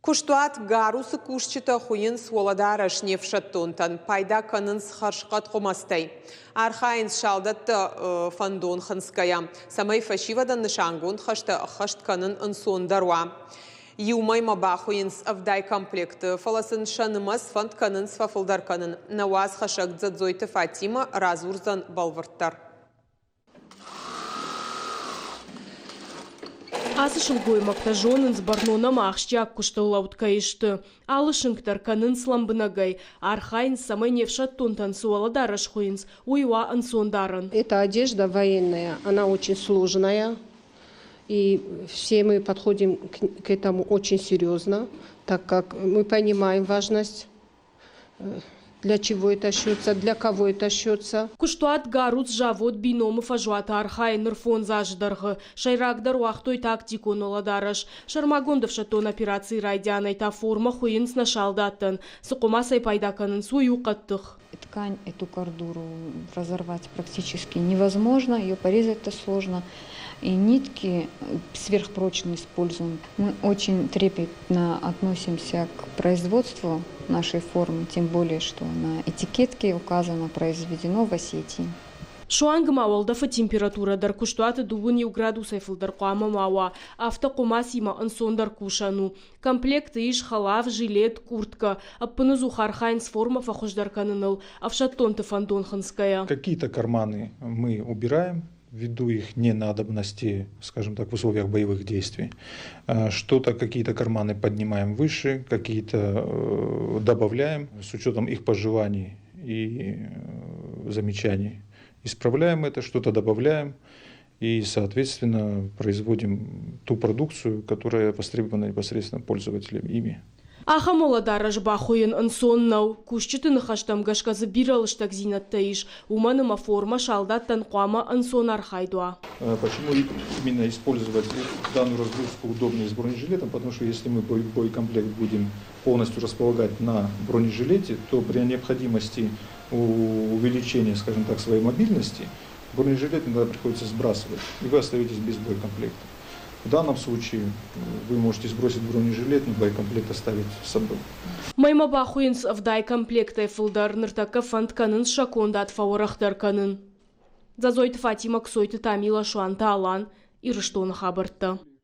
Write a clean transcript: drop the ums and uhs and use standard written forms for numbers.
Куыстуат Гарусы кусджытӕ хуыйынц уӕлӕдарӕс не фсӕддонтӕн, пайда кӕнынц хӕрзхъӕд хъуымӕцтӕй. Архайынц салдӕтты фӕндон хынцгӕйӕ, цӕмӕй фӕсивӕдӕн нысангонд хӕстӕ ӕххӕст кӕнын ӕнцондӕр уа. Иу мӕймӕ бахуыйынц 70 комплекты, фӕлӕ сын сӕ нымӕц фӕнд кӕнынц фӕфылдӕр кӕнын. Нӕ уацхӕссӕг Дзӕдзойты Фатимӕ радзурдзӕн бӕлвырддӕр. Ацы сылгоймӕгтӕ зонынц, бӕрнон ӕмӕ ахсджиаг куыстыл лӕуд кӕй сты. Алы сынк дӕр кӕнынц лӕмбынӕгӕй, архайынц, цӕмӕй не фсӕддонтӕн цы уӕлӕдарӕс хуыйынц, уый уа ӕнцондарӕн. Эта одежда военная, она очень сложная, и все мы подходим к этому очень серьезно, так как мы понимаем важность для чего это шьется, для кого это шьется. Куыстуат Гаруц завод Биномы фӕзуаты архайы ныр фондз азы дӕргъы. Сӕйрагдӕр уагътой тактикон уӕлӕдарӕс. Сӕрмагонд ӕфсӕддон операцийы райдианӕй та формӕ хуыйынц нӕ салдаттӕн. Цы хъуымацӕй пайда кӕнынц, уый у хъӕддых. Ткань эту кордуру разорвать практически невозможно, ее порезать-то сложно. И нитки сверхпрочные используем. Мы очень трепетно относимся к производству нашей формы, тем более, что на этикетке указано «произведено в Осетии». Суанг ма уӕлдӕфы температурӕ дӕр куыстуаты дыууын иу градусӕй фылдӕр хъуамӕ ма уа, афтӕ хъуымацимӕ ӕнцондӕр кусӕн у. Комплекты ис хӕлаф, жилет, курткӕ. Ӕппыныдзух архайынц формӕ фӕхуыздӕр кӕныныл, ӕфсӕддонты фӕндон хынцгӕйӕ. Какие-то карманы мы убираем, ввиду их ненадобности, скажем так, в условиях боевых действий. Что-то, какие-то карманы поднимаем выше, какие-то добавляем с учетом их пожеланий и замечаний. Исправляем это, что-то добавляем и, соответственно, производим ту продукцию, которая востребована непосредственно пользователям ими. Ахӕм уӕлӕдарӕс бахуыйын ӕнцон нӕу. Кусджыты ныхӕстӕм гӕсгӕ дзы бирӕ лыстӕгдзинӕдтӕ ис, уымӕн ӕмӕ формӕ салдаттӕн хъуамӕ ӕнцон архайд уа. Почему именно использовать данную разгрузку удобнее с бронежилетом? Потому что если мы боекомплект будем полностью располагать на бронежилете, то при необходимости увеличения, скажем так, своей мобильности, бронежилет иногда приходится сбрасывать, и вы остаетесь без боекомплекта. В данном случае вы можете сбросить бронежилет, но боекомплект оставить с собой. Мӕймӕ бахуыйынц 70 комплектӕй фылдӕр, ныртӕккӕ фӕнд кӕнынц сӕ кондад фӕуӕрӕхдӕр кӕнын. Дзӕдзойты Фатимӕ, Кцойты Тамила, Суанты Алан, Ирыстоны хабӕрттӕ.